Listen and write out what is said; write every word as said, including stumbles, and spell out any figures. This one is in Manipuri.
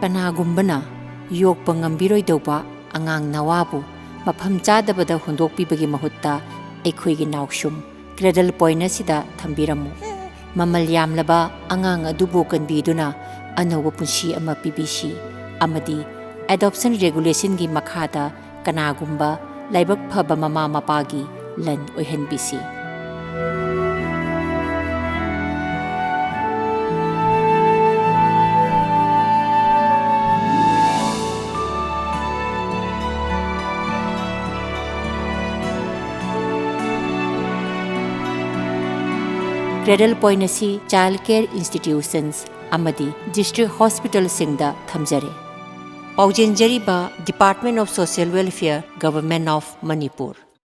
ꯀꯅꯥꯒꯨꯝꯕꯅ ꯌꯣꯛꯄ ꯉꯝꯕꯤꯔꯣꯏꯗꯧꯕ ꯑꯉꯥꯡ ꯅꯋꯥꯕꯨ ꯃꯐꯝ ꯆꯥꯗꯕꯗ ꯍꯨꯟꯗꯣꯛꯄꯤꯕꯒꯤ ꯃꯍꯨꯠꯇ ꯑꯩꯈꯣꯏꯒꯤ ꯅꯥꯎꯁꯨꯝ Cradle Point ꯑꯁꯤꯗ ꯊꯝꯕꯤꯔꯝꯃꯨ꯫ ꯃꯃꯜ ꯌꯥꯝꯂꯕ ꯑꯉꯥꯡ ꯑꯗꯨꯕꯨ ꯀꯟꯕꯤꯗꯨꯅ ꯑꯅꯧꯕ ꯄꯨꯟꯁꯤ ꯑꯃ ꯄꯤꯕꯤꯁꯤ ꯑꯃꯗꯤ adoption regulationꯒꯤ ꯃꯈꯥꯗ ꯀꯅꯥꯒꯨꯝꯕ ꯂꯥꯏꯕꯛ ꯐꯕ ꯃꯃꯥ ꯃꯄꯥꯒꯤ ꯂꯟ ꯑꯣꯏꯍꯟꯕꯤꯁꯤ꯫ Cradle Point ꯑꯁꯤ child care institutions ꯑꯃꯗꯤ district hospitalꯁꯤꯡꯗ ꯊꯝꯖꯔꯦ꯫ ꯄꯥꯎꯖꯦꯟꯖꯔꯤꯕ Department of Social Welfare, Government of Manipur꯫